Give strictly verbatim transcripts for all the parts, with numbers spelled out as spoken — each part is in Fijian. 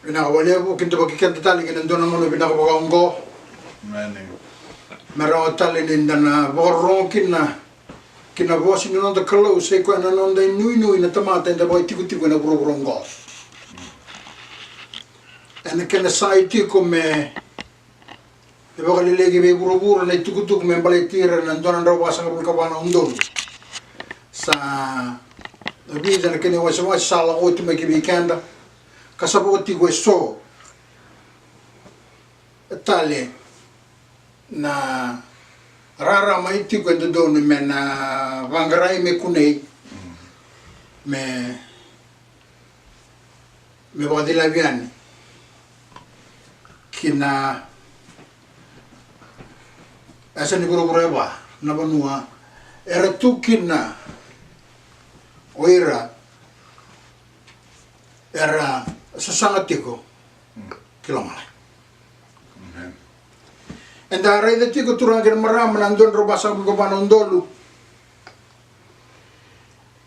Vinaka vakalevu, kidavaki keda tale ki na dua na gauna vinaka vakaoqo. Emeni. Me rawa tale ni da na vakarorogo kina ki na vosa ni noda Kalou, sa i koya na noda inuinui na tamata eda vakaitikotiko ena vuravura oqo. Ena kena sagai tiko me e vakaleleki vei vuravura na itukutuku me baleti ira na dua na drau vasagavulu ka va na udolu. Sa vica na kena iwasewase sa lako oti mai ki vei keda, ka sa vo tiko eso tale na rarama e tiko e dodonu me na vaqarai me kunei me me vakacilavi yani ki na yasa ni vuravura e va, na vanua era tu kina o ira era sasaga tiko ki lomalagi. Eda raica tiko, turaga kei na marama, na dua na drau vasagavulu ka va na udolu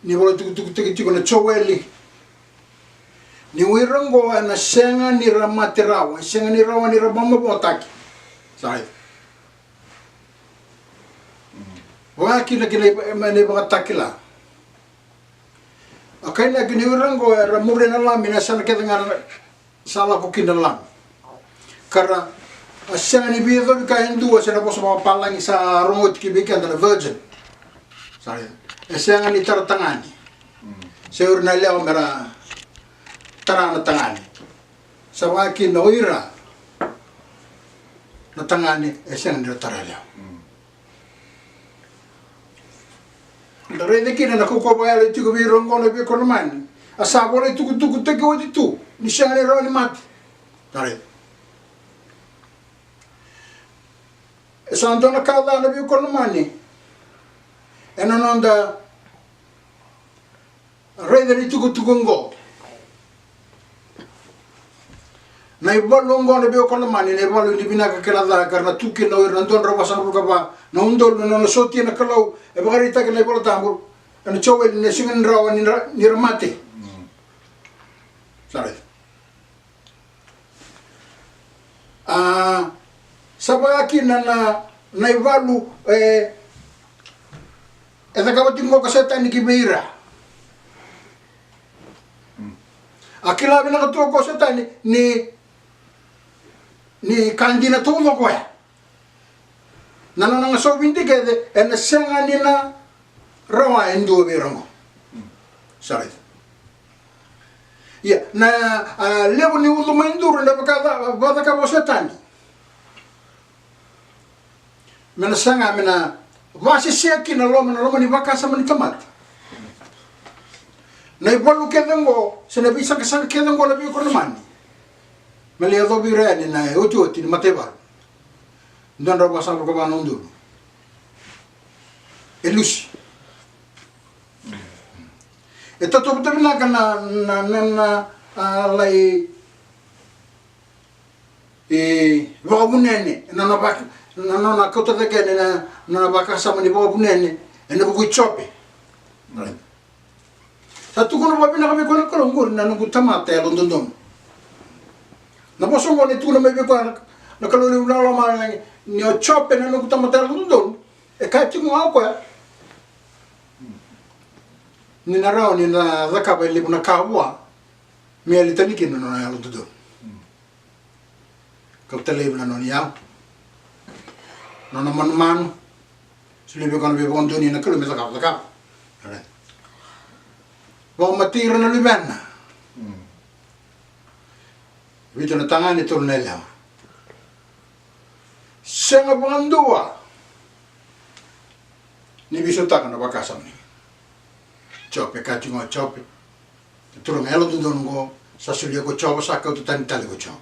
ni vola tukutukutaki tiko na Joeli ni o ira oqo ena sega ni ra mate rawa, e sega ni rawa ni ra vakamavoataki. Sa raica. Vaka kina ki na ivakatakila, a kainaki ni o ira oqo era muria na Lami na yasana kece ga sa lako kina na Lami. Ka ra a sega ni veiyacovi ka e dua se na vosa vakapalagi sa rogo oti ki vei keda na virgin. Sa raica. E sega ni tara tagane. Se o ira na yalewa me ra tara na tagane. Sa vaka kina o ira na tagane e sega ni ra tara yalewa. Da raica kina na kaukauwa vakayalo e tiko vei ira oqo na veikoromani. A sa vola itukutukutaki oti tu ni sega ni rawa ni mate. Da raica. E sa dua na ka ca na veikoromani ena noda raica ni tukutuku oqo. Na ivalu oqo na veikoromani, na ivalu ni vinaka kei na ca, ka ra na tu kina o ira na dua na drau vasagavulu ka va na udolu na nona sotia na Kalou, e vakaraitaki na iVola Tabu ena Joeli ni sega ni rawa ni ra, ni ra mate. Sa raica. A, sa vaka kina na, na ivalu e, e cakava tiko qo ko Setani ki vei ira. A kila vinaka tu ko Setani ni, ni ka dina taucoko ya. Na nona gasau vidi kece ena sega ni na rawa e dua vei ira oqo. Sa raica. Ia na, a, levu ni ucu mai duru ena vaka, vakacakava o Setani me na saga me na vasesea kina na loma, na loma ni vakasama ni tamata. Na ivalu kece oqo se na veisaqasaqa kece oqo na veikoromani me lai yacovi ira yani na iotioti ni mataivalu. Dua drau vasagavulu ka va na udolu. E lusi. E tautauvata vinaka na, na, na, na, a, lai, e, vakavunene, na, na, vaka, na, na, na kauta cake na, na, na vakasama ni vakavunene ena vuku i Jope. Sa tukuna vakavinaka vei koya na Kalou, qori na noqu tamata yalododonu. Na vosa oqo ni tukuna mai vei koya na Kalou levu na lomalagi ni o Jope na noqu tamata yalododonu. E kaya tiko ga o koya ni na rawa ni na cakava e levu na ka vua me yali tani kina na nona yalododonu. Kauta laivi na nona iyau, nona manumanu. Solia vei koya na veivakadonui na Kalou me cakava, cakava. Vakamatei ira na luvena. Vitu na tagane, tolu na yalewa. Sega vakadua ni veisautaka na vakasama ni Jope, ka tiko ga o Jope. Na turaga yalododonu oqo sa solia ko Jiova, sa kauta tani tale ko Jiova.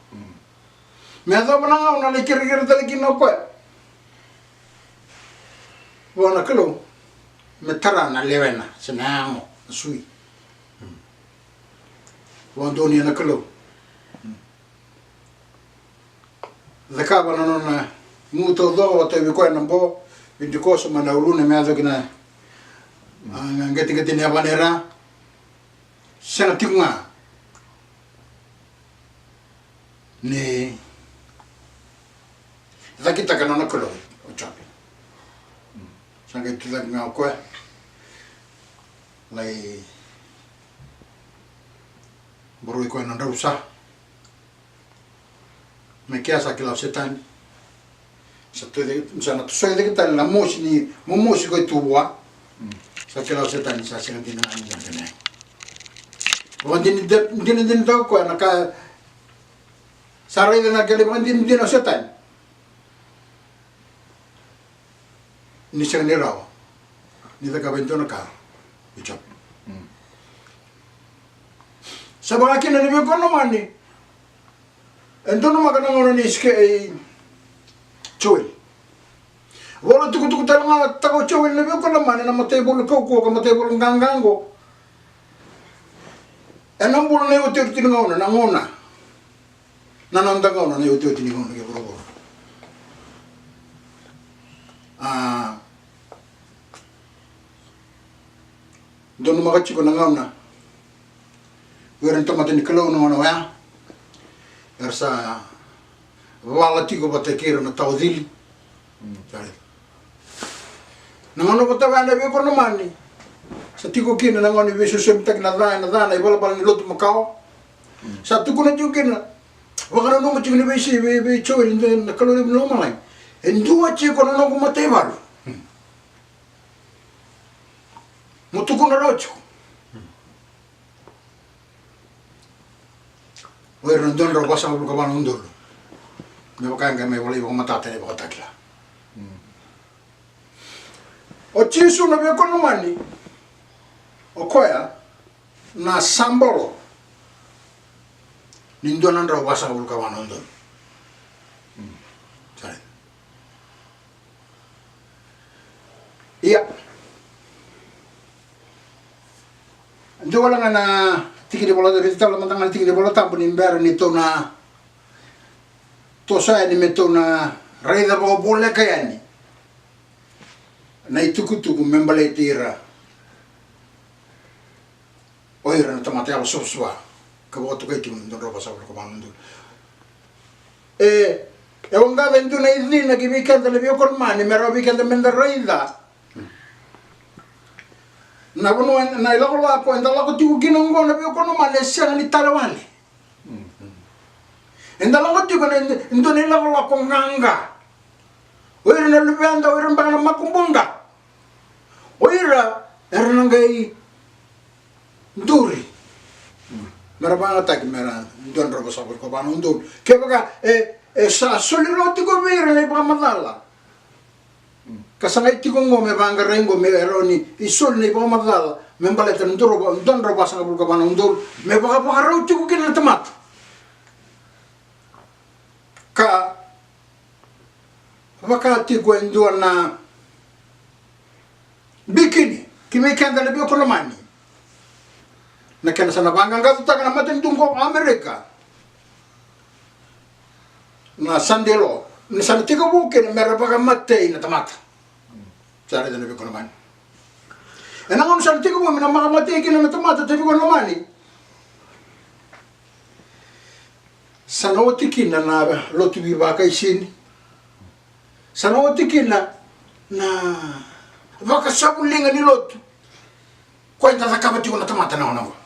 Me yacova na gauna na lai kerekere tale kina o koya vua na Kalou me tara na lewena se na yago, na sui. Vakadonuya na Kalou. Cakava na nona igu taucoko, vakatauvi koya na bo, vidikoso mai na uluna me yaco kina, a, qeteqete ni yavana i ra. Sega tiko ga ni cakitaka na nona Kalou o Jope. Sa qai tucake ga o koya, lai boroi koya na dravusa. Me kea sa kila o Setani. Sa tu cake, sa na tosoi cake tale na mosi ni momosi koya tu vua. Sa kila o Setani sa sega dina na ni dina. Vakadinadinataka o koya na ka sa raica na kena vakadinadina o Setani. Ni sega ni rawa ni cakava e dua na ka i Jope. Sa vaka kina na veivakalomani. E donumaka na gauna nei Isike-, e Joeli. Vola tukutuku tale ga taka o Joeli na veivakalomani na mataivalu kaukauwa ka mataivalu qaqa oqo. Ena bula na iotioti ni gauna, na gauna. Na noda gauna na iotioti ni gauna kei vuravura. A, donumaka tiko na gauna. O ira na tamata ni Kalou na gauna oya era sa vala tiko vata kei ira na tawa cili. Sa raica. Na gauna vata oya na veivakalomani. Sa tiko kina na gauna ni veisosomitaki na ca, na ca, na ivalavala ni lotu makawa. Sa tukuna tiko kina, vakananuma tiko ni veisei vei, vei Joeli, na Kalou levu ni lomalagi. E dua tiko na noqu mataivalu. Mo tukuna rawa tiko. O ira na dua na drau vasagavulu ka va na udolu. Me vaka e qai mai volai vakamatata ena iVakatakila. O Jisu na veivakalomani, o koya na sabolo ni dua na drau vasagavulu ka va na udolu. Sa raica. Ia. Dua wale ga na tiki ni Vola, raica tale mada ga na tiki ni Vola Tabu ni bera ni tou na toso yani me tou na raica vakavoleka yani na itukutuku me baleti ira. O ira na tamata yalosavasava ka vakatokai tiko na dua na drau vasagavulu ka va na udolu. E, e waqaca e dua na icina ki vei keda na veivakalomani me rawa vei keda meda raica. Na vanua, na ilakolako eda lako tiko kina oqo na veivakalomani e sega ni tale wale. Eda lako tiko ena dua na ilakolako qaqa. O ira na luveda, o ira beka na makubuqu. O ira era na qai duri. Mera vakayagataki mera dua na drau vasagavulu ka va na udolu. Kevaka e, e sa soli rawa tiko vei ira na ivakamacala. Ka sa qai tiko oqo me vaqarai oqo me rawa ni soli na ivakamacala me baleta na dua na drau vasagavulu ka va na udolu. Me vakavakarau tiko kina na tamata. Ka vaka tiko e dua na bikini ki vei keda na veivakalomani. Na kena sa na vaqaqacotaka na matanitu qo Amerika na Sunday law, ni sa na tekivu kina mera vakamatei na tamata. Sa raica na veivakalomani. Ena gauna sa na tekivu me na vakamatei kina na tamata, na veivakalomani. Sa na oti kina na lotu veivakaisini. Sa na oti kina na vakasavuliga ni lotu. Koya eda cakava tiko na tamata na gauna oqo.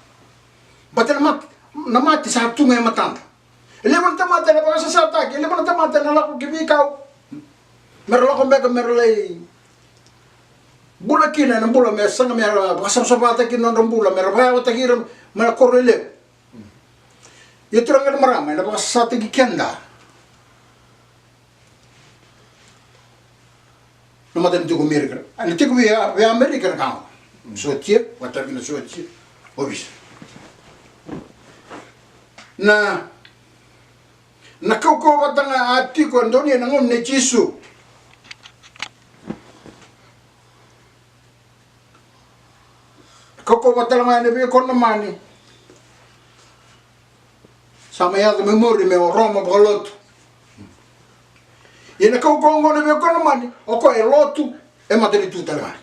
Baleta na mate, na mate sa tu ga e matada. E levu na tamata ena vakasasataki, e levu na tamata ena lako ki veikau. Mera lako beka mera lai bula kina ena bula me saga mera vakasavasavataki na nodra bula, mera vakayawataki ira mai na koro lelevu. Ia turaga kei na marama, ena vakasasataki keda na matanitu ko Amerika. Ena tiko vei, vei Amerika na ka oqo. Sotia, vakatavi na sotia, ovisa. Na, na kaukauwa vata ga a tiko e donu ena gauna nei Jisu. Kaukauwa tale ga ena veivakalomani. Sa mai yaco mai muri me o Roma vakalotu. Ia na kaukauwa oqo na veivakalomani, o koya e lotu, e matanitu tale ga.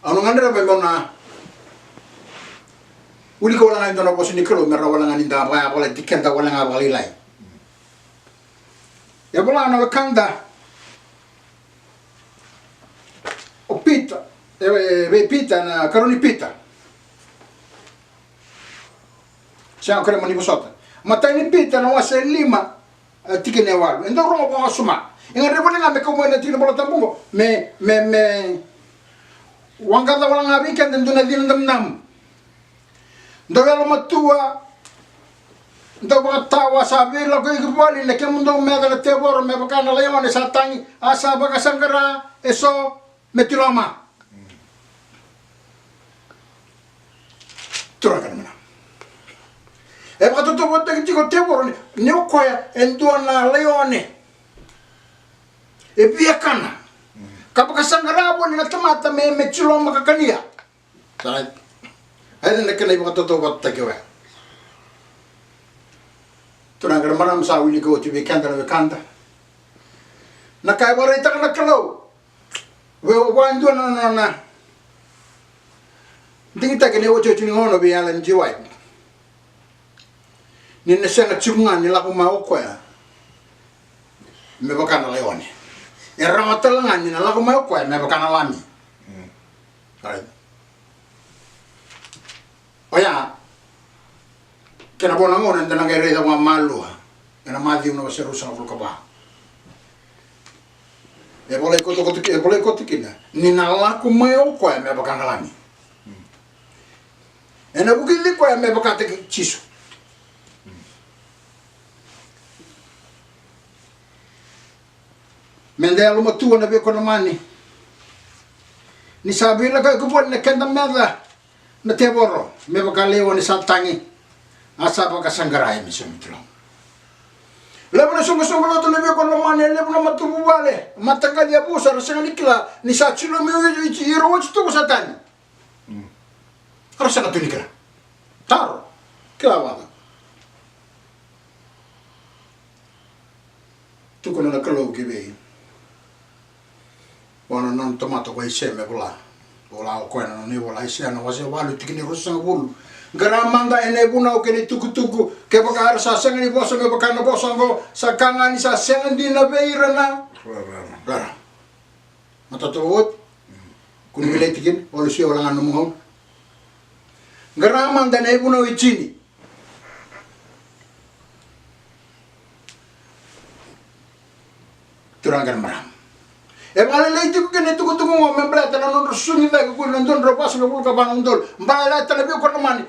Au na gadreva meu na Wilika wale ga e dua na vosa ni Kalou me rawa wale ga ni da vakayavalati keda wale ga vakalailai. E vola na wekada o Pita, e, e, vei Pita, na karua ni Pita. Sega, kerea mo ni vosota. Matai ni Pita na wase e lima, e, tikina e walu. E dau rogo vakawasoma. E gadrevi wale ga me kau mai na tikina Vola Tabu oqo me, me, me waqaca wale ga vei keda e dua na cina damudamu. Dou yalomatua, dou vakatawa, sa veilakoyaki voli na kemudou meca na tevoro me vaka na laione sa tagi, a sa vakasaqara eso me tiloma. Turaga na mana. E vakatautauvatataki tiko o tevoro ni, ni o koya e dua na laione e viakana ka vakasaqara voli na tamata me, me tiloma ka kania. Sa raica na kena ivakatautauvatataki oya. Turaga na marama, sa wilika oti vei keda na wekada na ka e vakaraitaka na Kalou. Vei au, vua e dua na, na, na digitaki ena iotioti ni gauna vei Ellen G. White. Ni na sega tiko ga ni lako mai o koya me vaka na laione. E rawa tale ga ni na lako mai o koya me vaka na lami. Alright. Oya, kena vo na gauna eda na qai raica vakamalua ena Maciu na wase ruasagavulu ka va. E volai koto, koto, e volai koto kina ni na lako mai o koya me vaka na lami. Ena vukici koya me vakataki Jisu. Meda yalomatua na veikonamani, ni sa veilakoyaki voli na keda meca na tevoro me vaka laione sa tagi, a sa vakasaqara me somi tiloma. Levu na soqosoqo lotu na veikonamani, e levu na matavuvale, mataqali yavusa era sega ni kila ni sa tilomi ira oti tu ko Satani. Era sega tu ni kila. Taro, kila vata. Tukuna na Kalou ki vei vua na nona tamata ko Aisea me vola. Vola o koya na nona ivola, Aisea na wase walu, tikina e ruasagavulu. Qara mada ena ivunau kei na itukutuku, kevaka era sa sega ni vosa me vaka na vosa oqo, sa ka ga ni sa sega dina vei ira na rara. Matata oti. Kua ni vileti kina, o lusia wale ga na nomu gauna. Qara mada ena ivunau e tini. Turaga na marama, e vakalailai tiko kina na itukutuku oqo me baleta na nodra susugi cake ko ira na dua na drau vasagavulu ka va na udolu. Baleta na veikonamani.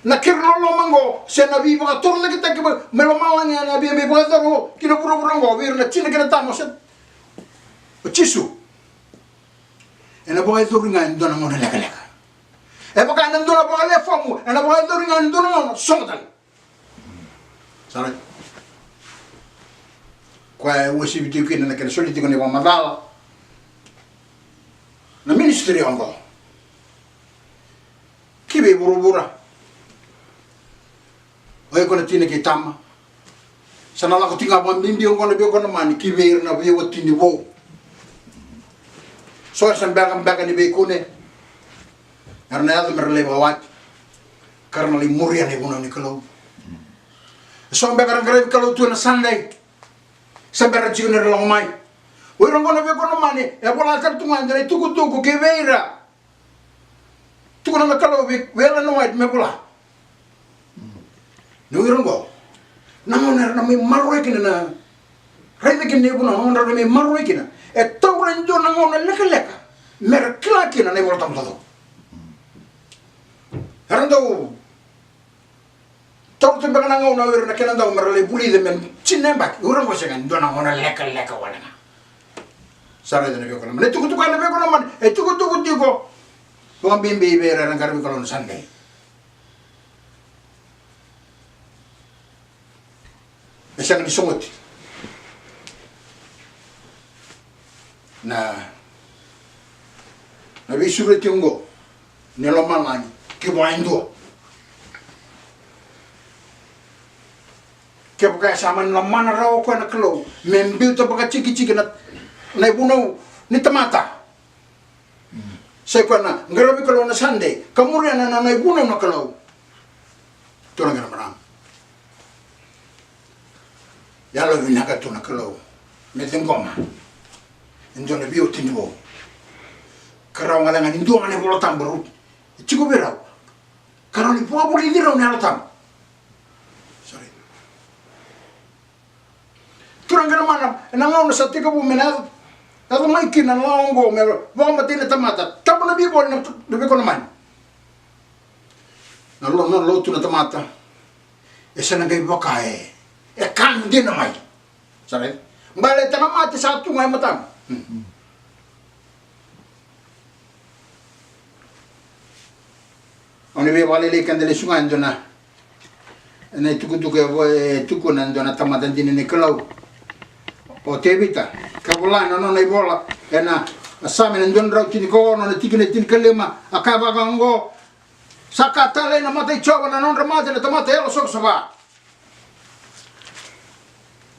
Na kere loloma oqo se na veivakatorocaketaki mai lomalagi ena via mai vakayacori ki na vuravura oqo vei ira na tina kei na tama o se, o Jisu. Ena vakayacori ga ena dua na gauna lekaleka. E vaka ena dua na vakalewe fomu, ena vakayacori ga ena dua na gauna sogo tale. Sa raica. Koya e uasivi tiko kina na kena soli tiko na ivakamacala na ministry oqo ki vei vuravura. O iko na tina kei tama, sa na lako tiko ga vakabibi oqo na veikonamani ki vei ira na veiwatini vou. So era sa beka, beka ni veikune, era na yaco me ra lai vakawati ka ra na lai muria na ivunau ni Kalou. So beka era qaravi Kalou tu ena Sunday, sa bera tiko ni ra lako mai. O ira oqo na veikonamani, e vola tale tu ga e dua na itukutuku ki vei ira. Tukuna na Kalou vei, vei Ellen White me vola. Ni o ira oqo na gauna era na mai maroroi kina, na raica kina na ivunau, na gauna era na mai maroroi kina, e taura e dua na gauna lekaleka me ra kila kina na iVola Tabu taucoko. Era dau taura tu beka na gauna o ira na kena dau me ra lai vulica me tini na yabaki. O ira oqo sega, e dua na gauna lekaleka wale ga. Sa raica na veikonamani, na itukutuku, na veikonamani e tukutuku tiko vakabibi vei ira era qaravi Kalou na Sunday. E sega ni sogoti na, na veisureti oqo ni lomalagi ki vua e dua. Kevaka e sa mani lomana rawa o koya na Kalou me biuta vakatikitiki na, na ivunau ni tamata, mm, Sa i koya na qaravi Kalou na Sunday ka muria na nona ivunau na Kalou. Turaga kei na marama, yalovinaka tu na Kalou me ciqoma e dua na veiwatini vou. Ka rawa ga ni dua ga na iVola Tabu rau e tiko vei rau, ka rawa ni vakavulici rau na Yalo Tabu. Sorry. Turaga kei na marama, ena gauna sa tekivu me na yaco, yaco mai kina na lawa oqo me vakamatei na tamata, tabu na veivoli na, na veikonamani. Na lo, na lotu na tamata e sa na qai vaka e, e ka dina mai. Sa raica? Baleta na mate sa tu ga e matana. Hmm. Au na via vakalailai keda lesu ga e dua na, ena itukutuku e vo-, e tukuna e dua na tamata dina ni Kalou, o Tevita. Ka vola na nona ivola ena Same na dua na drau tinikaono na tikina e tinikalima, a kaya vaka oqo: Sa ka talei na mata i Jiova na nodra mate na tamata yalosavasava.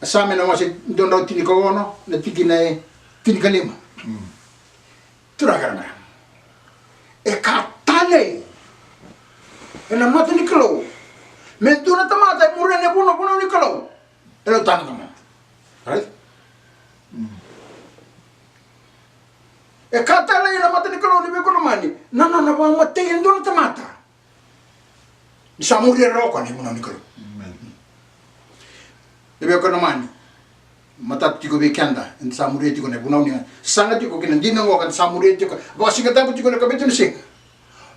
A Same na wase dua drau tinikaono na tikina e tinikalima. Mm. Turaga kei na marama, e ka talei ena mata ni Kalou me dua na tamata e muria na vunavunau ni Kalou. E lako tani kama. Right? Mm. E ka talei ena mata ni Kalou ni veikonamani na nona vakamatei e dua na tamata ni sa muria rawa o koya na ivunau ni Kalou. Amen. Ni veikonamani, matata tiko vei keda, eda sa muria tiko na ivunau ni, saga tiko kina dina oqo ka da sa muria tiko, vakasigatabu tiko na kabitu ni siga.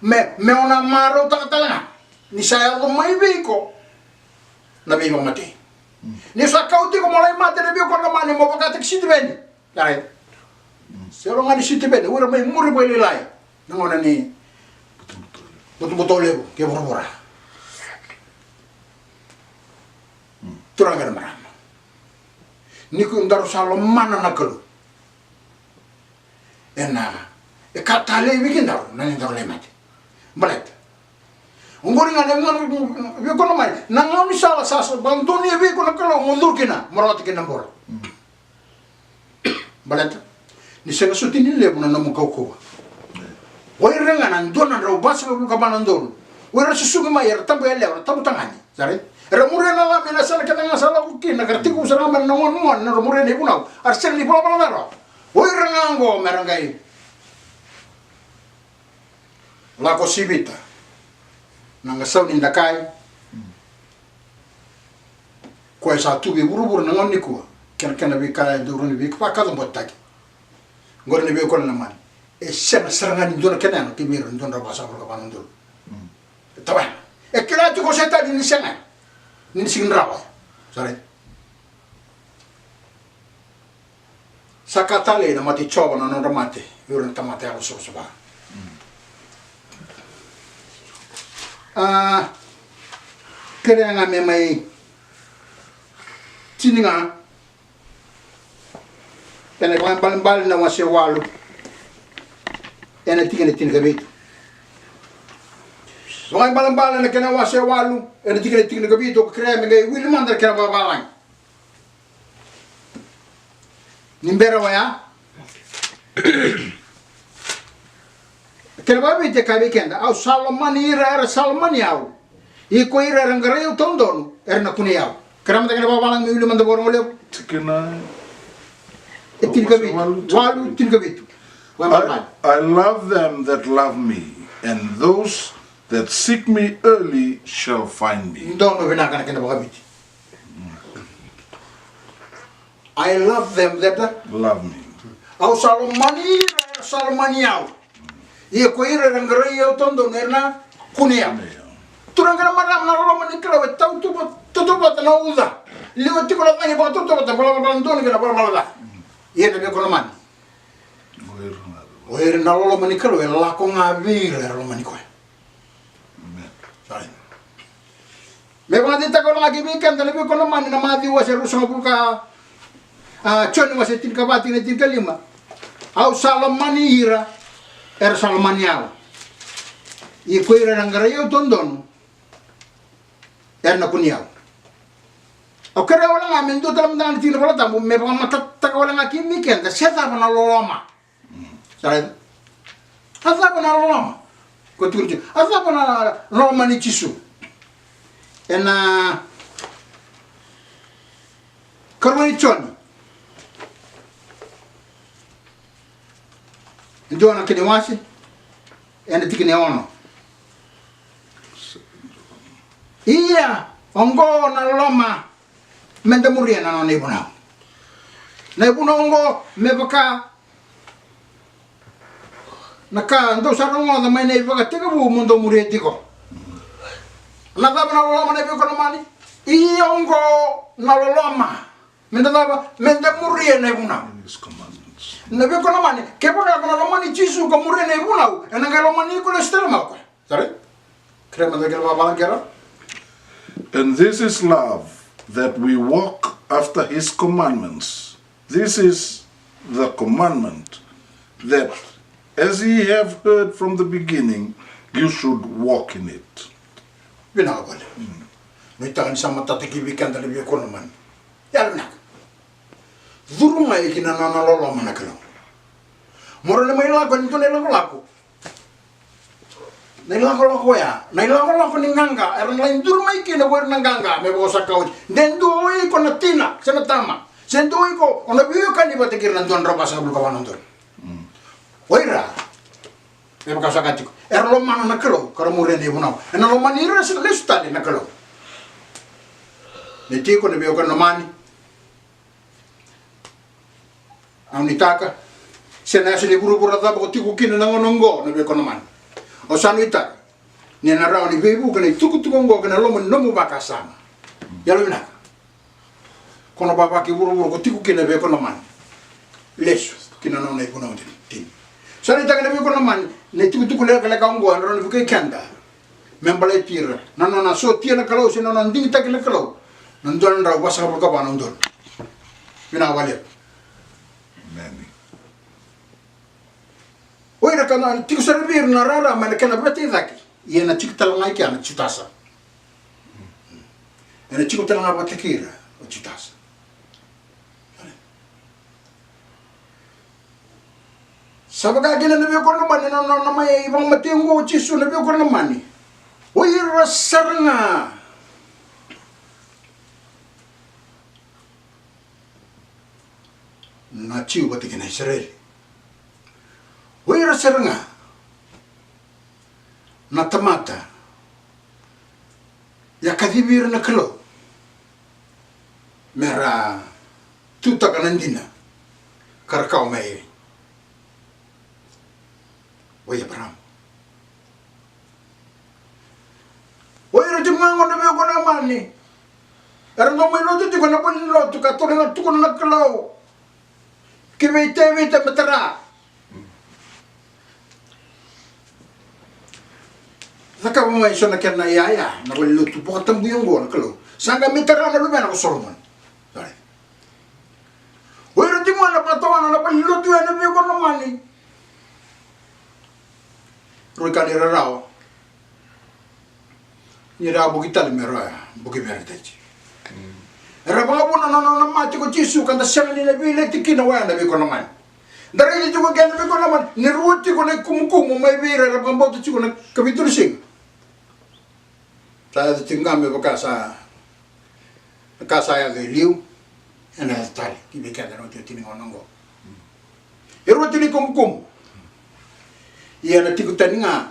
Me, me o na marautaka tale ga ni sa yaco mai vei iko na veivakamatei. Mm. Ni sa kau tiko mo lai mate na veikonamani, mo vakataki Sitiveni. Ai. Mm. Se lo ga ni Sitiveni, o ira mai muri vakalailai na gauna ni butobuto levu kei vuravura. Mm. Turaga kei na marama, ni ko daru sa lomana na Kalou, ena, e ka talei vei kedaru na ni daru lai mate. Baleta oqori ga na gauna veikonamani, na gaunisala sa, sa vakadonuya vei iko na Kalou mo curu kina mo rawata kina na bula. Mm. Baleta ni sega soti ni levu na nomu kaukauwa. O ira ga na dua na drau vasagavulu ka va na udolu, o ira susugi mai era tabu yalewa, era tabu tagane. Sa raica? Era muria na Lami ena sala kece ga sa lako kina, ka ra tekivu sara ga mai na nona, na nodra muria na ivunau, a ra sega ni valavala ca rawa. O ira ga oqo me ra qai lako sivita na gasau ni dakai, koya sa tu vei vuravura na gauna nikua, kei na kena veika e dau rawa ni veivakacabotaki. Oqori na veikonamani, e sega sara ga ni dua na kena yaga ki vei ira na dua na drau vasagavulu ka va na udolu. Mm. E tawena. E kila tiko o Setani ni sega, ni sega ni rawa. Sa raica? Sa ka talei na mata i Jiova na nodra mate vei ira na tamata yalosavasava. Mm. A, kerea ga me mai tini ga ena Vakaibalebale na wase walu, ena tikina tinikavitu. Vakaibalebale na kena wase walu, ena tikina tinikavitu, au kerea me qai wili mada na kena vavalagi. Ni bera oya, kena vakaviti e kaya vei keda: Au sa lomani ira era sa lomani au. Ia ko ira era qarai au taudonu era na kunei au. Kerea mada kena vavalagi me wili mada vakarogo levu. Tikina e tinikavitu. Walu, tinikavitu. Wai mada. I, I love them that love me, and those that seek me early shall find me. Donu vinaka na kena vakaviti. I love them that love me. Au sa lomani ira era sa lomani au. Ia ko ira era qarai au taudonu era na kunei au. Kunei au. Turaga kei na marama, na loloma ni Kalou e tautauvata, tautauvata na uca. Liwa tiko na cagi vakatautauvata, valavala donu kei na valavala ca. Ia na veikonamani, o ira na loloma ni Kalou e lako ga vei ira era lomani koya. Amen. Sa raica? Me vakadeitaka wale ga ki vei keda na veikonamani na Maciu wase ruasagavulu ka, a, Joni wase tinikava, tikina tinikalima. Au sa lomani ira era sa lomani au. Ia ko ira era qarai au taudonu era na kunei au. Au kerea wale ga me dua tale mada ga na tikina Vola Tabu me vakamatatataka wale ga ki vei keda se cava na loloma. Sa raica? A cava na loloma? Ko tukuna tiko, a cava na loloma ni Jisu? Ena karua ni Joni, e dua na kena wase, ena tikina e ono. Ia oqo na loloma, me da muria na nona ivunau. Na ivunau oqo me vaka na ka dou sa rogoca mai na ivakatekivu mo dou muria tiko. Na cava na loloma, na veiwekani lomani? Ia oqo na loloma, me da cava? Me da muria na ivunau. His commandments. Na veiwekani lomani, kevaka ko na lomani Jisu ka muria na ivunau, ena qai lomani iko lesu tale mai o koya. Sara? Kerea mada kena vakavavalagi keirau. And this is love, that we walk after his commandments. This is the commandment, that as ye have heard from the beginning, you should walk in it. Vinaka vale. Nuitaka ni sa matata ki vei keda na veiwekani lomani. Yalo vinaka. Curu mai ki na nona loloma na Kalou. Mo rawa ni mai lako e dua na ilakolako. Na ilakolako oya, na ilakolako ni qaqa era na lai duri mai kina o ira na qaqa, me vaka au sa kaya oti. De dua o iko na tina se na tama, se dua o iko o na veiwekani vata kei ira na dua na drau vasagavulu ka va na udolu. O ira me vaka au sa kaya tiko, era lomana na Kalou ka ra muria na ivunau. Ena lomani ira, sa lesu tale na Kalou. Ni tiko na veiwekani lomani. Au nuitaka, se na yasa ni vuravura cava ko tiko kina na gauna oqo, na veiwekani lomani, au sa nuitaka ni na rawa ni veivuke na itukutuku oqo ki na loma ni nomu vakasama. Yalo vinaka. Ko na vava ki vuravura ko tiko kina, na veiwekani lomani, lesu ki na nona ivunau dina. Sa nuitaka, na veiwekani lomani, na itukutuku lekaleka oqo ena rawa ni vukei keda me baleti ira na nona sotia na Kalou se na nona digitaki na Kalou na dua na drau vasagavulu ka va na udolu. Vinaka vakalevu. Emeni. O ira ka na tiko sara vei ira na rara mai na kena veta i cake, ia ena tiko tale ga i kea na Jutasa. Ena tiko tale ga vata kei ira o Jutasa. Sa vaka kina, na veiwekani lomani, na nona mai vakamatei oqo o Jisu, na veiwekani lomani. O ira sara ga na Jiu vata kei na Isireli. O ira sara ga na tamata e a kacivi ira na Kalou me ra tutaka na dina ka ra kawa mai vei Eparaama. O ira tiko ga oqo, na veiwekani lomani, era dau mai lotu tiko ena valenilotu ka tauri ga, tukuna na Kalou ki vei Tevita me tara. Cakava mai e so na kena iyaya na valenilotu vakatabui oqo na Kalou, sa qai mai tara na luvena ko Solomoni. O ira tiko ga na vakatawana na valenilotu ya, na veiwekani lomani, rui ka ni rarawa ni ra vuki tale me ra vuki vei ira na taci. Era vakavuna na nona mate ko Jisu ka da sega ni na veileti kina oya, na veiwekani lomani. Da raica tiko kina, na veiwekani lomani, ni rua tiko na ikumukumu mai vei ira era vakabauta tiko na ikavitu ni siga. Sa yaco tiko ga me vaka sa, na ka sa yaco e liu ena yaco tale ki vei keda na iotioti ni gauna oqo. E rua tiko na ikumukumu. Ia na tiko tani ga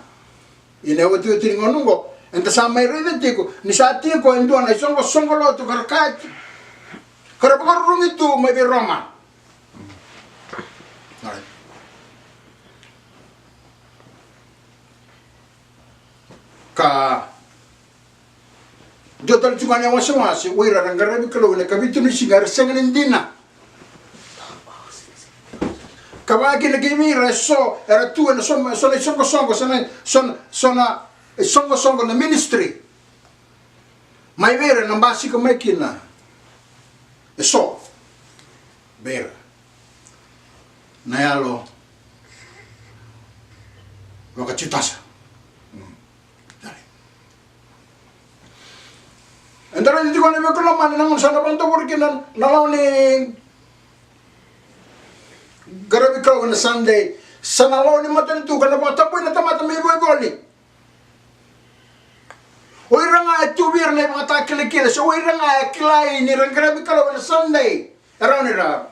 ena iotioti ni gauna oqo, eda sa mai raica tiko ni sa tiko e dua na isoqosoqo lotu ka ra kaya, ka ra vakarurugi tu mai vei Roma. Ka dua tale tiko ga na iwasewase, o ira era qaravi Kalou ena ikavitu ni siga era sega ni dina. Ka vaka kina kei vei ira e so era tu ena so, so na isoqosoqo, so na, so na, so na isoqosoqo na ministry. Mai vei ira na basika mai kina e so vei ira na yalo vakaJutasa. Eda raica tiko, na veiwekani lomani, na gauna sa na vakadavori kina na lawa ni qaravi Kalou ena Sunday, sa na lawa ni matanitu ka na vakata matakilakila, se o ira ga e kilai ni ra qaravi Kalou ena Sunday, e rawa ni ra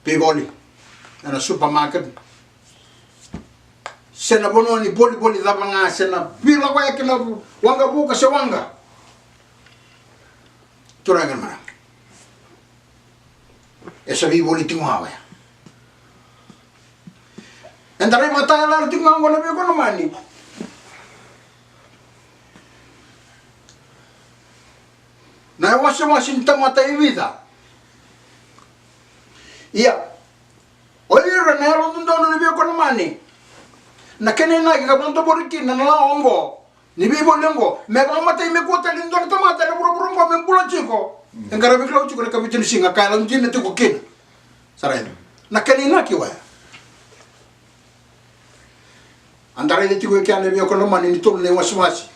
veivoli ena supermarket, se na vanua ni volivoli cava ga, se na veilakoyaki na waqavuka se waqa. Turaga kei na marama, e sa veivoli tiko ga oya. Eda rai vakatayaloyalo tiko ga oqo na veivakanamani. Na iwasewase ni tamata e vica. Ia, o ira na yalododonu na veivakanamani, na kena inaki ka vakadavori kina na lawa oqo ni veivoli oqo, me vakamatai me kua tale ni dua na tamata ena vuravura oqo me bula tiko. Mm. E qaravi Kalou tiko ena ikavitu ni siga ka yalodina tiko kina. Sa raica na kena inaki oya. Eda raica tiko e kea na veivakanamani ni tolu na iwasewase.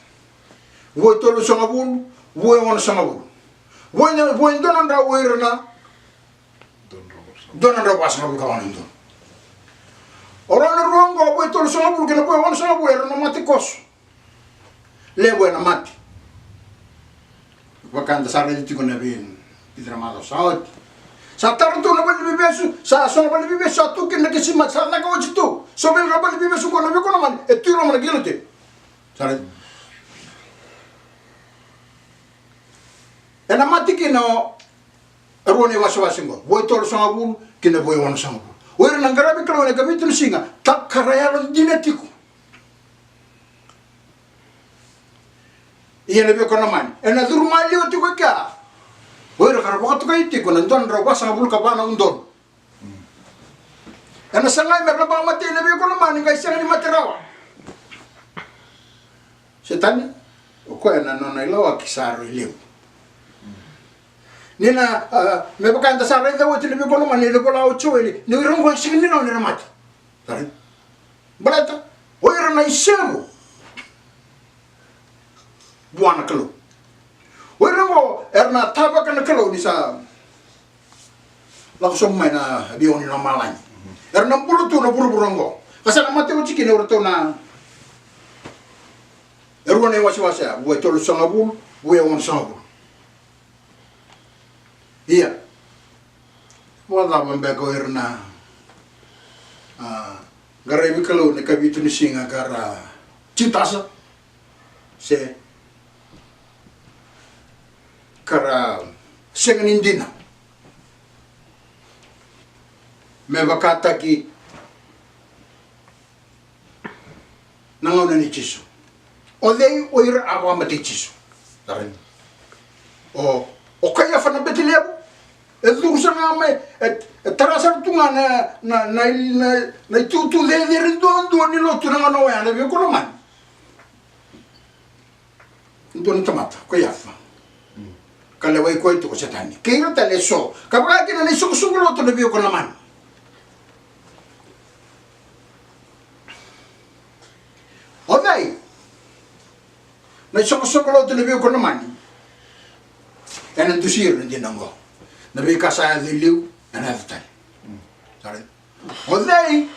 Vua e tolusagavulu, vua e onosagavulu. Vua e, vua e dua na drau o ira na dua na drau vasagavulu ka walu na udolu. O rau na rua oqo, vua e tolusagavulu kei na vua e onosagavulu, era na mate koso. Levu ena mate. Vaka eda sa raica tiko na vei, vica na macawa sa oti. Sa tara tu na valeniveivesu, sa so na valeniveivesu sa tu kina na kisi mate, sa caka oti tu. So vei ira na valeniveivesu oqo na veivakanamani, e tu i loma na guillotine. Sa raica. Ena mate kina o e rua na iwasewase oqo, vua e tolusagavulu kei na vua e onosagavulu. O ira na qaravi Kalou ena ikavitu ni siga, ka ra yalodina tiko. Ia na veivakanamani, ena curu maliwa tiko e kea o ira ka ra vakatokai tiko na dua na drau vasagavulu ka va na udolu. Ena sagai me ra vakamatei na veivakanamani, qai sega ni mate rawa. Setani, o koya na nona ilawaki sa rui levu. Ni na, a, me vaka eda sa raica oti na veivakanamani, ni vola o Joeli, ni o ira oqo e sega ni rawa ni ra mate. Sa raica? Baleta o ira na isevu vua na Kalou. O ira oqo era na tavaka na Kalou ni sa lako sobu mai na veiyago ni lomalagi. Era na bula tu na vuravura oqo ka sa na mate oti kina o iratou na, e rua na iwasewase ya, vua e tolusagavulu, vua e onosagavulu. Ia, vakacava beka o ira na, a, qaravi Kalou na ikavitu ni siga ka ra titasa, se ka ra sega ni dina me vakataki na gauna nei Jisu? O cei o ira a vakamatei Jisu? O, o Kaiafa na Bete Levu, e curu sara ga mai, e, e tara sara tu ga na, na, na, na, na itutu cecere duadua ni lotu na gauna oya, na veivakanamani. Dua na tamata, o Kaiafa. Ka lewai koya tu o Setani kei ira tale eso. Ka vaka kina na isoqosoqo lotu na veivakanamani. O cei na isoqosoqo lotu na veivakanamani? Ena dusi ira na dina oqo. Na veika sa yaco i liu ena yaco tale. Sa raica? O cei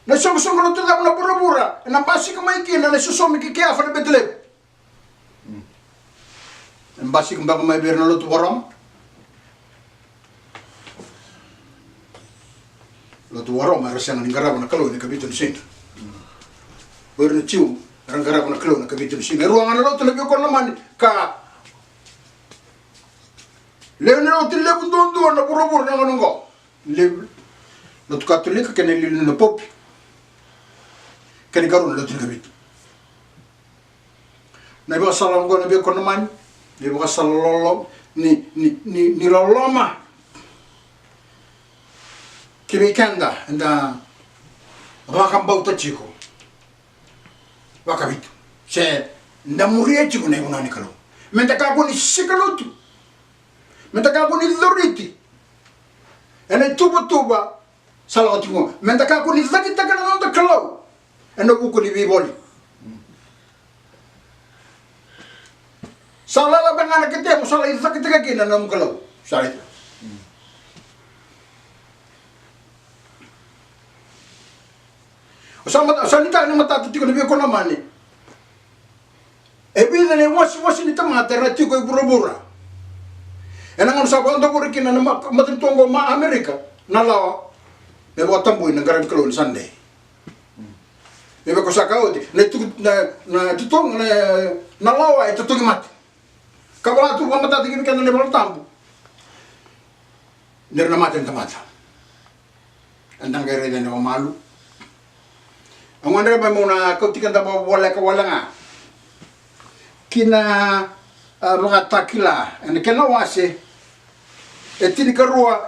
na isoqosoqo lotu cava na vuravura ena basika mai kina na isosomi kei Kaiafa na Bete Levu? Ena basika beka mai vei ira na lotu vakaRoma. Lotu vakaRoma era sega ni qarava na Kalou ena ikavitu ni siga. O ira na Jiu era qarava na Kalou ena ikavitu ni siga. E rua ga na lotu na veivakanamani ka lewe ni lotu levu duadua na vuravura na gauna oqo. Levu, lotu Katolika kei na iliuliu na Pope. Kei na ikarua na lotu ni kavitu. Na ivakasala oqo na veivakanamani, na ivakasala lolo-, ni, ni, ni, ni loloma. Ki vei keda eda vakabauta tiko vakavitu se da muria tiko na ivunau ni Kalou. Meda kakua ni sika lotu. Meda kakua ni coriti ena ituvatuva sa lako tiko. Meda kakua ni cakitaka na noda Kalou ena vuku ni veivoli. Sa lala beka ga na ketemu, sa lai cakitaka kina na nomu Kalou. Sa raica. O sa mata-, sa ni ka ni matata tiko na veivakanamani. Ni tamata era tiko e vuravura. Ena gauna sa vakadavori kina na ma-, matanitu oqo mai Amerika na lawa me vakatabui na qaravi Kalou ni Sunday. Me vaka sa kaya oti, na ituku, na, na itutu, na, na lawa e totogi mate. Ka vola tu vakamatata kina keda na iVola Tabu. Ni ra na mate na tamata. Eda qai raica ena vakamalu. Au gadreva meu na kauti keda vakavoleka wale ga ki na, a, Vakatakila ena kena wase e tinikarua,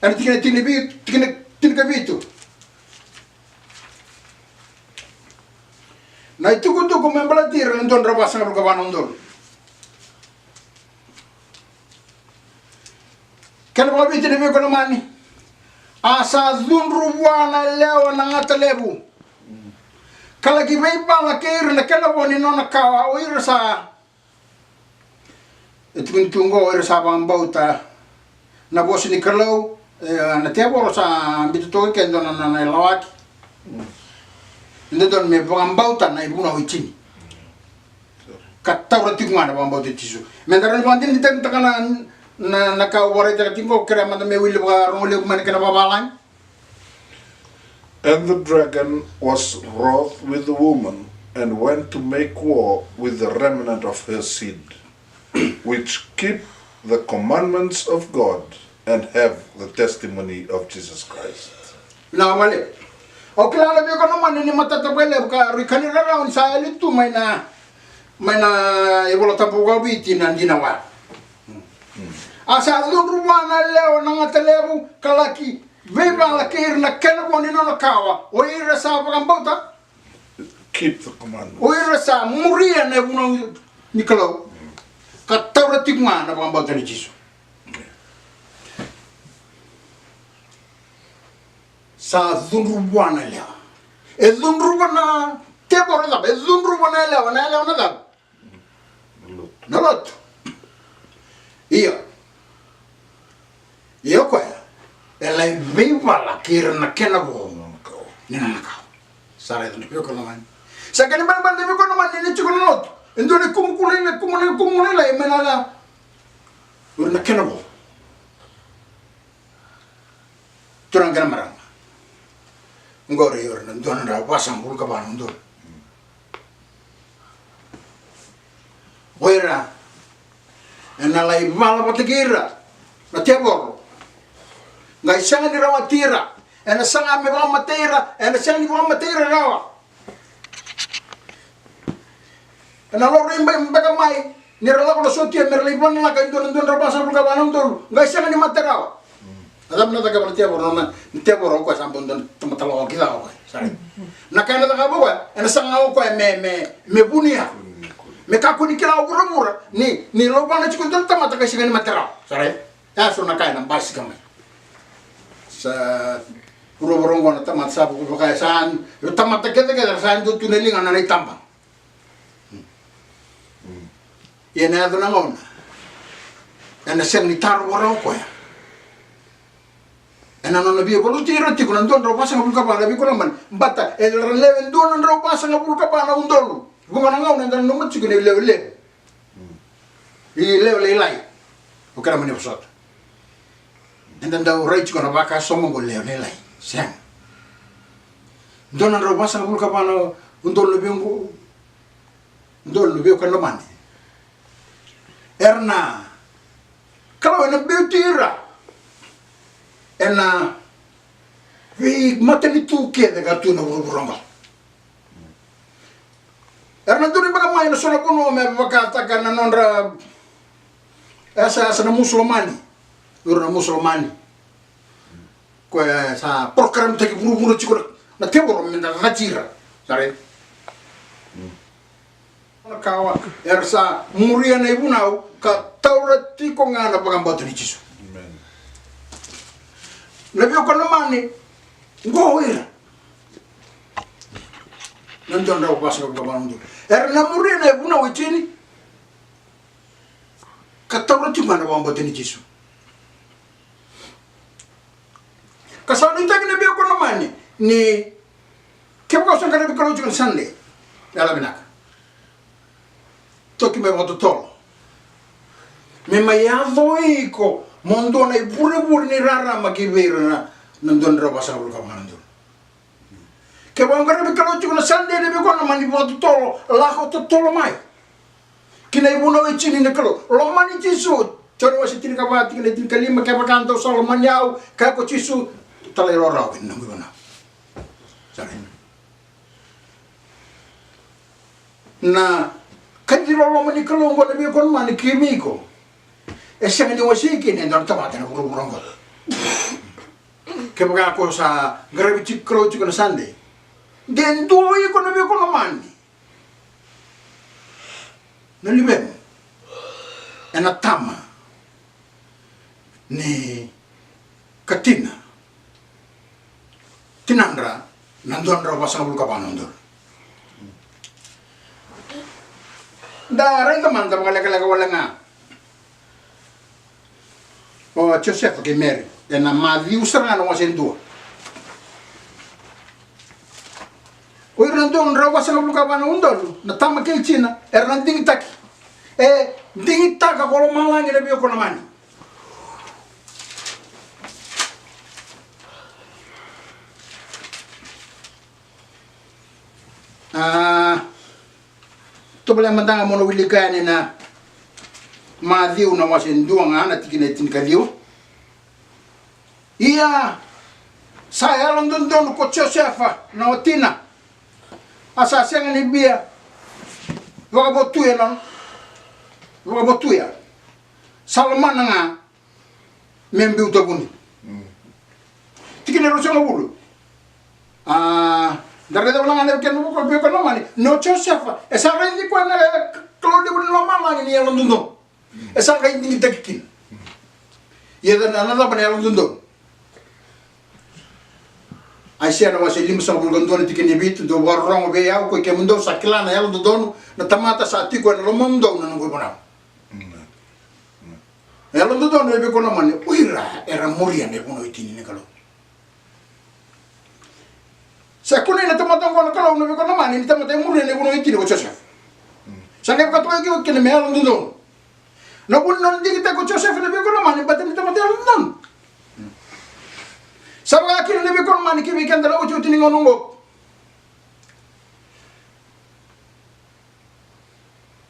ena tikina tini vi-, tikina tinikavitu. Na itukutuku me baleti ira na dua na drau vasagavulu ka va na udolu. Kena vakaviti na veikonamani. A sa cudru vua na yalewa na gata levu, ka laki veivala kei ira na kena vo ni nona kawa, o ira sa, e tukuni tu oqo, o ira sa vakabauta na vosa ni Kalou, e, na tevoro sa biuta toka e ke dua na, na, na ilawaki. E dodonu me vakabauta na ivunau e tini. Ka taura tiko ga na vakabauta i Jisu. Meda rawa ni vakadinadinataka na, na, na ka au vakaraitaka tiko qo, kerea mada me wili vakarogo levu mai na kena vakavalagi. And the dragon was wroth with the woman, and went to make war with the remnant of her seed, which keep the commandments of God and have the testimony of Jesus Christ. Na wale. Au kila na veikonamani ni matata vakalevu ka rui kani rarau ni sa yali tu mai na, mai na iVola Tabu vakaviti na dina wa. A sa cudru vua na yalewa na gata levu, ka laki veivala kei ira na kena vo ni nona kawa, o ira sa vakabauta. Keep the commandments. O ira sa muria na ivunau ni Kalou, ka taura tiko ga na vakabauta ni Jisu. Sa cudru vua na yalewa. E cudru vua na tevoro na cava? E cudru vua na yalewa, na yalewa na cava? Na lotu. Io. Io koya. E lai veivala kei ira na kena vo ni nona kawa. Sa raica na veikonamani. Sa kena ibalebale na veikonamani ni tiko na lotu. E dua na ikumukumu lailai, ikumukumu lailai mai na, o ira na kena vo. Turaga kei na marama. Oqori o ira na dua na drau vasagavulu ka va na udolu. O ira ena lai vala vata kei ira na tevoro. Qai sega ni rawati ira. Ena saga me vakamatei ira. Ena sega ni vakamatei ira rawa. Ena laurai beka mai ni ra lako na sotia me ra lai vananaka e dua na dua na drau vasagavulu ka va na udolu, qai sega ni mate rawa. Na cava na cakava na tevoro? Na, na tevoro o koya sa bau dua na tamata lawaki ca o koya. Sa raica na ka ena cakava o koya, ena saga o koya me, me, me vunia. Me kakua ni kila o vuravura ni, ni lauvana tiko e dua na tamata ka sega ni mate rawa. Sa raica? E so na ka ena basika mai. Sa vuravura oqo na tamata sa vaka, vaka e sa, tamata kecekece era sa dua tu na liga na, na itaba. Ia ena yaco na gauna ena sega ni tarova rawa o koya. Ena nona via valuti ira tiko na dua na drau vasagavulu ka va na veikonamani. Baleta era lewe dua na drau vasagavulu ka va na udolu. Vuqa na gauna eda nanuma tiko ni lewe levu, i lewe lailai. O keda mani vosota. Eda dau rai tiko na vakasama oqo lewe lailai. Sega. Dua na drau vasagavulu ka va na udolu na veiqu, udolu na veiqu ka lomani. Era na Kalou ena biuti ira ena veimatanitu kece ka tu na vuravura oqo. Era na duri beka mai na so na vanua me vakataka na nodra yasayasa na Musulomani. Ira na Musulomani. Koya sa program taki vuravura tiko na, na tevoro me da cati ira. Sa raica? Na kawa, era sa muria na ivunau ka taura tiko ga na vakabauta ni Jisu. Amen. Na veiwekani lomani, qo o ira na dua na drau vasagavulu ka va na udolu. Era na muria na ivunau e tini ka taura tiko ga na vakabauta ni Jisu. Ka sa nuitaki na veiwekani lomani ni kevaka o sa qaravi Kalou tiko na Sunday, Yala vinaka. Toki mai vakatotolo. Me mai yaco iko mo dua na ivurevure ni rarama ki vei ira na, na dua na drau vasagavulu ka va na udolu. Kevaka o qaravi Kalou tiko na Sade, na veiwekani lomani, vakatotolo, lako totolo mai ki na ivunau e tini ni Kalou. Lomani Jisu. Joni wase tinikava, tikina e tinikalima, kevaka dou sa lomani au, kaya ko Jisu, talairawarawa vei na noqu ivunau. Sara. Na kaci loloma ni Kalou oqo, na veiwekani lomani, ki vei iko, e sega ni wasei kina e dua na tamata ena vuravura oqo. Kevaka ko sa qaravi tiko Kalou tiko na Sade, de dua iko, na veiwekani lomani, na luvemu ena tama ni ka tina, tinadra na dua na drau vasagavulu ka va na udolu. Da raica mada vakalekaleka wale ga o Josefa kei Meri ena Maciu sara ga na wase dua. O ira na dua na drau vasagavulu ka va na udolu, na tama kei tina, era na digitaki. E digitaka ko lomalagi, na veiwekani lomani. A, tovolea mada ga mo na wilika yani na Maciu na wase dua ga na tikina e tinikaciwa. Ia sa yalododonu ko Josefa na watina, a sa sega ni via vakavotuya na, vakavotuya. Sa lomana ga me biuta vuni. Mm. Tikina e ruasagavulu. A, da raica wale ga na kena vuku, veiwekani lomani, ni o Josefa e sa raici koya na Kalou levu ni lomalagi ni yalododonu. E sa qai digitaki kina. Ia na, na cava na yalododonu? Aisea na wase limasagavulu ka dua na tikina e vitu: Dou vakarorogo vei au, koi kemudou sa kila na yalododonu, na tamata sa tiko ena lomamudou na noqu ivunau. Na yalododonu, na veiwekani lomani, o ira era muria na ivunau e tini ni Kalou. Sa kunei na tamata oqo na Kalou, na veiwekani lomani, ni tamata e muria na ivunau e tini ko Josefa. Sa qai vakatokai koya kina me yalododonu. Na vuna ni nona digitaki ko Josefa, na veiwekani lomani, baleta ni tamata yalododonu. Sa vaka kina, na veiwekani lomani, ki vei keda na iotioti ni gauna oqo.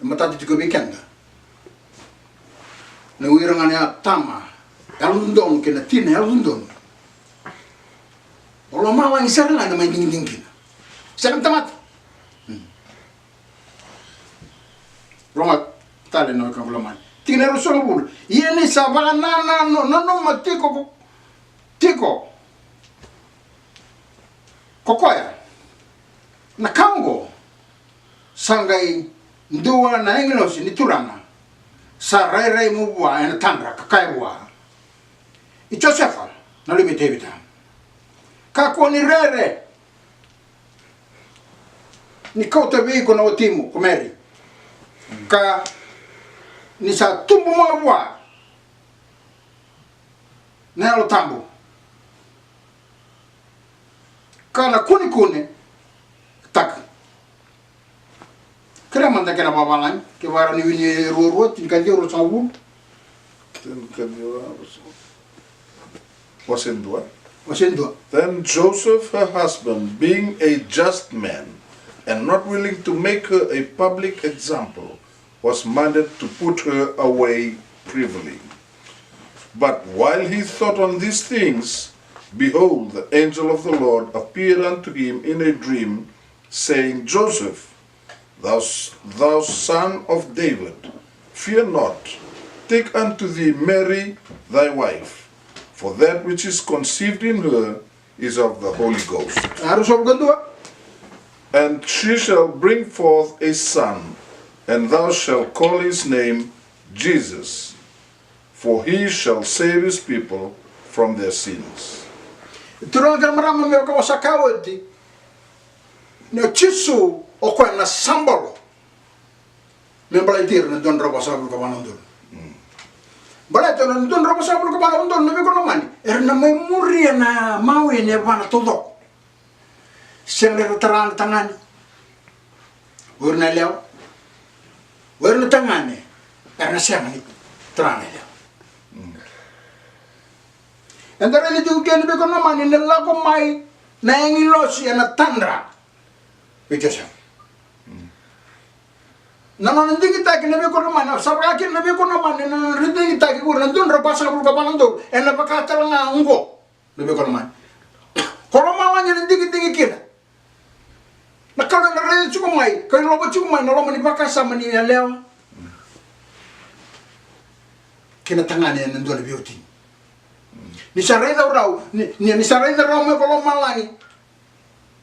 E matata tiko vei keda. Na o ira ga na tama yalododonu kei na tina yalododonu, o lomalagi sara ga ena mai digidigi kina. Sega ni tamata. Hmm. Rogoca tale na wekaqu lomani. Tikina e ruasagavulu. Ia ni sa vakanananu, nanuma tiko ko, tiko ko koya na ka oqo, sa qai dua na agilosi ni Turaga sa rairai mai vua ena tadra, ka kaya vua: I Josefa, na luve i Tevita, kakua ni rere ni kauta vei iko na watimu ko Meri, ka ni sa tubu mai vua na Yalo Tabu, ka na kunekunetaka. Kerea mada kena vavalagi, ke vara ni wini e ruarua, tinikaciwa, ruasagavulu. Tinikaciwa, ruasagavulu. Wase dua. Wase dua. Then Joseph, her husband, being a just man, and not willing to make her a public example, was minded to put her away privily. But while he thought on these things, behold, the angel of the Lord appeared unto him in a dream, saying, Joseph, thou, s- thou son of David, fear not, take unto thee Mary thy wife, for that which is conceived in her is of the Holy Ghost. Aru sobu kadua. And she shall bring forth a son, and thou shalt call his name Jesus, for he shall save his people from their sins. Turaga kei na marama, me vaka au sa kaya oti, ni o Jisu o koya na sabolo me baleti ira na dua na drau vasagavulu ka va na udolu. Baleta na dua na drau vasagavulu ka va na udolu, na veiwekani lomani, era na mai muria na mawe ni yavana taucoko. Sega ni ra tara na tagane. O ira na yalewa, o ira na tagane, era na sega ni tara na yalewa. Eda raica tiko kina na veika o Namani ni lako mai na agilosi ena tadra vei Josefa. Na nona digitaki na veika o Namani, sa vaka kina na veika o Namani, na nona digitaki ko ira na dua na drau vasagavulu ka va na udolu, ena vaka tale ga oqo na veika o Namani. Ko lomalagi ena digidigi kina. Na Kalou ena raica tiko mai, ka ilova tiko mai na loma ni vakasama ni yalewa kei na tagane ena dua na veiwatini. Ni sa raica rau, ni, ni, ni sa raica rau mai ko lomalagi,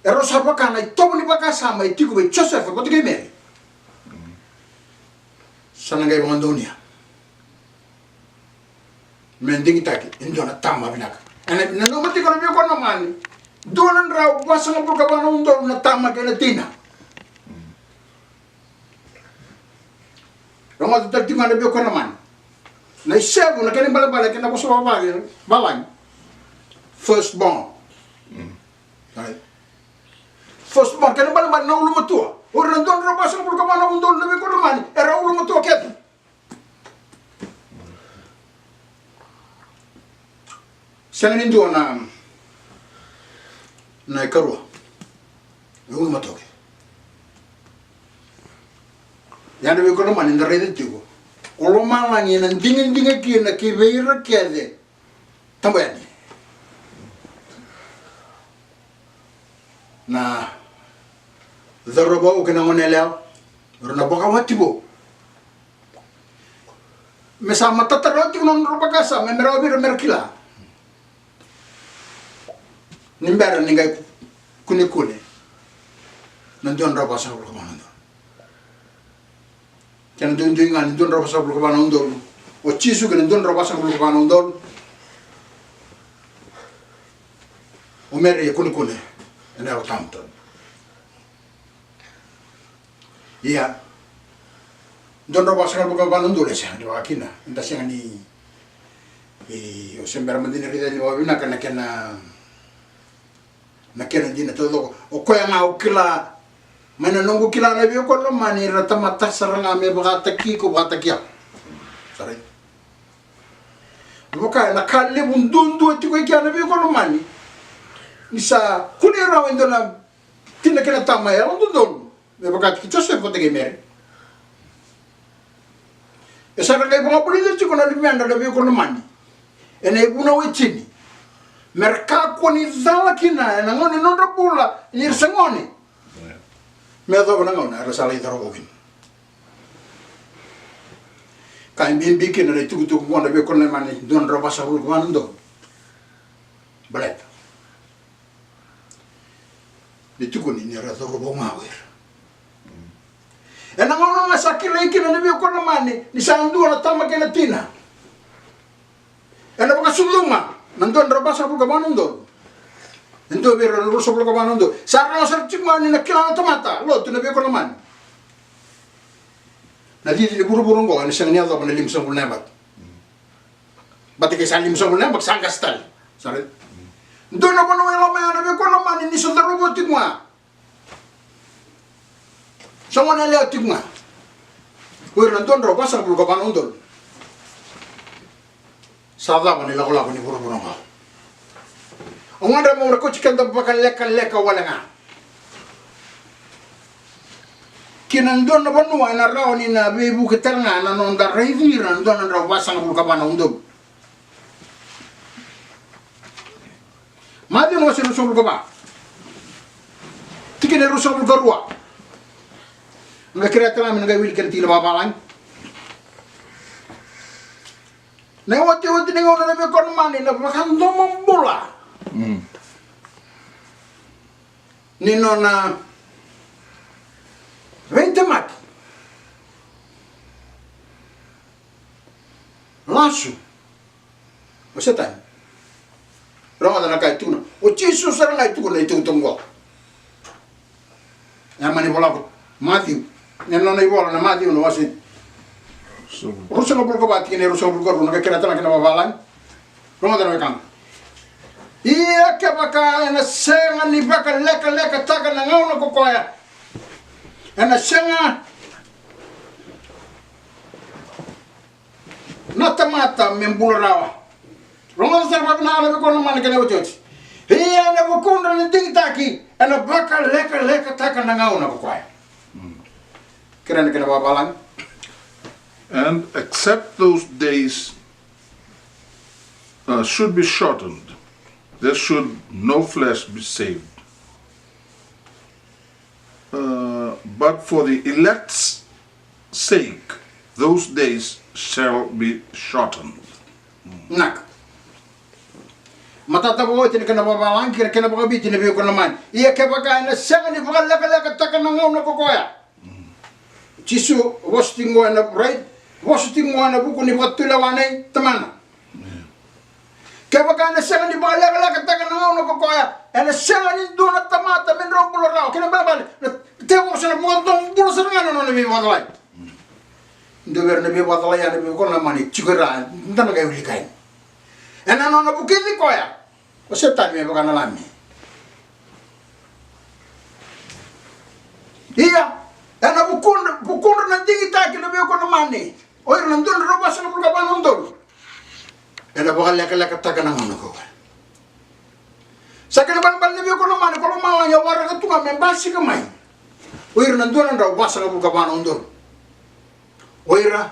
e rau sa vaka na itovo ni vakasama e tiko vei Josefa vata kei Meri. Sa na qai vakadonuya me digitaki e dua na tama vinaka. Ena nanuma tiko na veika o Namani, dua na drau vasagavulu ka va na udolu na tama kei na tina. Rogoca tale tiko ga na veika o Namani. Na isevu, na kena ibalebale, kena vosa vakavalagi, first born. Right. First born, kena ibalebale na ulumatua. O ira na dua na drau vasagavulu ka va na udolu na veika o Namani, era ulumatua kece. Sega ni dua na, na ikarua. E ulumatua kece. Ia na veika o Namani eda raica tiko, o lomalagi ena digidigi kina ki vei ira kece. Tabu yani. Na cauravou kei na goneyalewa, era na vakawati vou. Me sa matata rawa tiko na nodra vakasama, me rawa vei ira me ra kila ni bera ni qai kunekune na dua na drau vasagavulu ka va na udolu. Kena duidui ga ni dua na drau vasagavulu ka va na udolu. O Jisu kei na dua na drau vasagavulu ka va na udolu. O Meri e kunekune ena Yalo Tabu. Ia, dua na drau vasagavulu ka va na udolu e sega ni vaka kina. Eda sega ni, e, o se bera mada ni raica ni vakavinaka na kena, na kena dina taucoko. O koya ga au kila, mai na noqu kila na veika o Namani, era tamata sara ga me vakataki iko, vakataki au. Sa raica. Vaka na ka levu duadua tiko i kea na veika o Namani, ni sa kunei rawa e dua na tina kei na tama e yalododonu me vakataki Josefa vata kei Meri. E sa ra qai vakavulica tiko na luveda na veika o Namani ena ivunau e tini, me ra kakua ni cala kina ena gauna ni nodra bula ni ra se gone, me yacova na gauna era sa lai cauravou kina. Ka e bibi kina na itukutuku oqo na veika o Namani, dua na drau vasagavulu ka va na udolu. Baleta ni tukuni ni ra cauravou ga o ira. Ena gauna ga sa kilai kina na veika o Namani ni sa dua na tama kei na tina, ena vakasucuma na dua na drau vasagavulu ka va na udolu. E dua vei ira na ruasagavulu ka va na udolu. Sa rawa sara tiko ga ni na kila na tamata lotu na veika o Namani. Na cici ni vuravura oqo ena sega ni yacova na limasagavulu na yabaki. Baleta ke sa limasagavulu na yabaki sa qase tale. Sa raica? Dua na vanua e loma ya na veika o Namani ni sa cauravou tiko ga. Sa gone yalewa tiko ga. O ira na dua na drau vasagavulu ka va na udolu. Sa cava na ilakolako ni vuravura oqo? Au gadreva meu na kauti keda vakalekaleka wale ga ki na dua na vanua ena rawa ni na veivuke tale ga na noda raici ira na dua na drau vasagavulu ka va na udolu. Maciu na wase ruasagavulu ka va, tikina e ruasagavulu ka rua. Na qai kerea tale ga me na qai wili kena tikina vavalagi. Na iotioti ni gauna na veika o Namani, na vakadomobula ni nona veitemaki. Lasu o Setani. Rogoca na ka e tukuna. O Jisu sara ga e tukuna na itukutuku oqo. E a mani vola ko Maciu. Ena nona ivola na Maciu na wase ruasagavulu ka va, tikina e ruasagavulu ka rua, na qai kerea tale ga kena vavalagi. Rogoca na wekaqu. Ia kevaka ena sega ni vakalekalekataka na gauna ko koya, Ena sega na tamata me bula rawa. Rogoca sara vakavinaka na veiwekani lomani kei na iotioti. Ia ena vukudra na digitaki ena vakalekalekataka na gauna ko koya. Kerea na kena vakavalagi. And except those days uh, should be shortened, there should no flesh be saved. Uh, but for the elect's sake, those days shall be shortened. Naka. Matata vakaoti na kena vakavalagi kei na kena vakaviti na veiwekani lomani. Ia kevaka ena sega ni vakalekalekataka na gauna ko koya. Jisu vosa tiko qo ena, right? Vosa tiko qo ena vuku ni vakatulewa nei Tamana. Kevaka ena sega ni vakalekalekataka na gauna ko koya, ena sega ni dua na tamata me drau bula rawa. Kena ibalebale na tevoro sa na vakadobula sara ga na nona veivakacalai. Dua vei ira na veivakacalai ya na veiwekani lomani, tiko i ra, da na qai wilika yani. Ena nona vukici koya o Setani me vaka na lami. Ia ena vukudra, vukudra na digitaki na veiwekani lomani. O ira na dua na drau vasagavulu ka va na udolu. Ena vakalekalekataka na gauna ko koya. Sa kena ibalebale na veiwekani lomani, ko lomalagi au waraka tu ga me basika mai o ira na dua na drau vasagavulu ka va na udolu. O ira